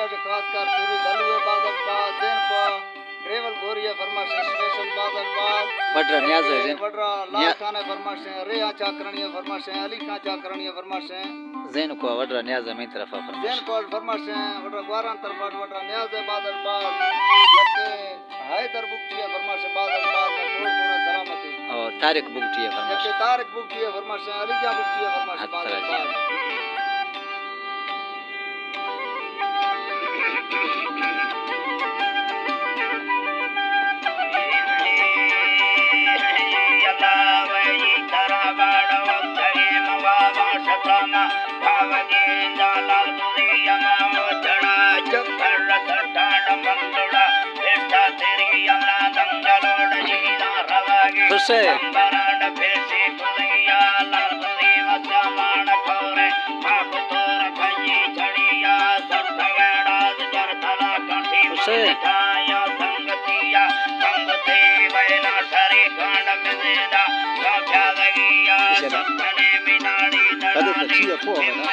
خاص کر پوری دلو ءِ بازگ باز، زین کو ڈریول گوری ءِ فرمائش، اسپیشل بازگ باز۔ وڈرا نیاز ءِ زین۔ وڈرا لال نیا- خان ءِ فرمائش، ریحاں چاکرانی ءِ فرمائش، علی خان چاکرانی ءِ فرمائش۔ زین کو وڈرا نیاز ءِ مئے طرفا فرمائش۔ زین کو فرمائش، وڈرا گواران طرفا، وڈرا نیاز ءِ بازگ باز۔ یکے حیدر بگٹی ءِ فرمائش، بازگ باز، کوڑ کوڑا سلامتی۔ اور طارق بگٹی ءِ فرمائش۔ یکے طارق بگٹی ءِ فرمائش، علی جان بگٹی ءِ فرمائش، ہترہ بازگ جی۔ باز۔ خوش ہے۔ خوش ہے۔ کدے تو چی ہے، کو ہے نا؟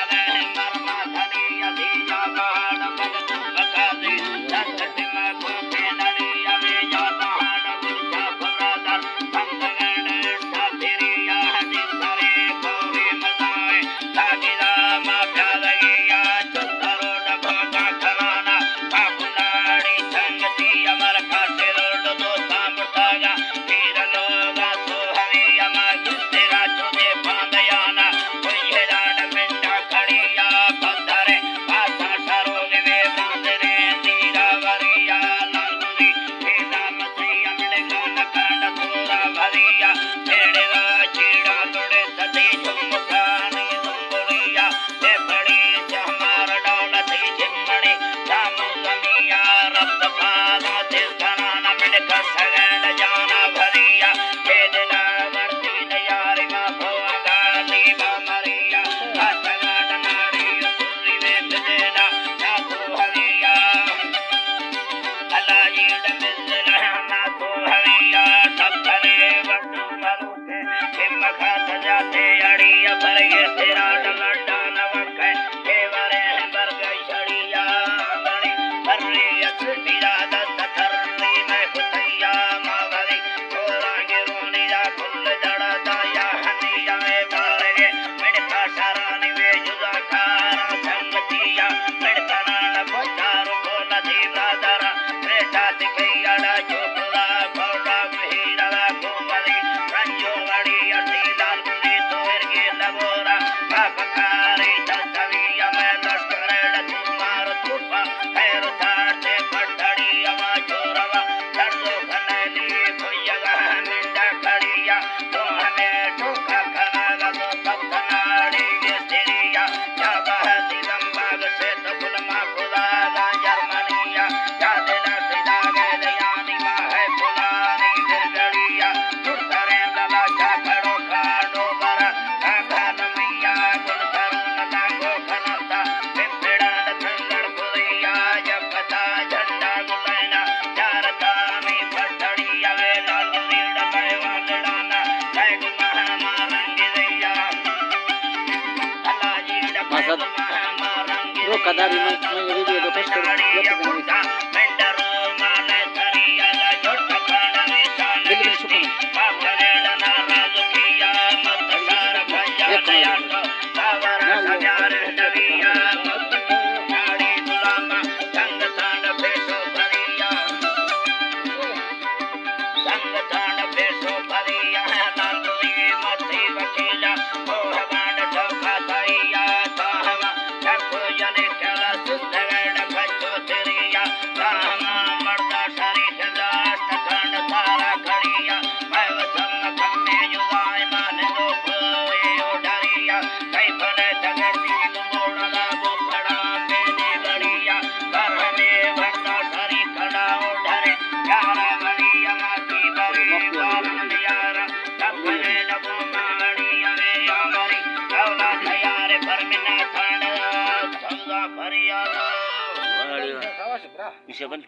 مقصد رو کداری من، من یہ ویڈیو دو پش کر، یک دن۔ بالکل شکریہ۔ یک منٹ۔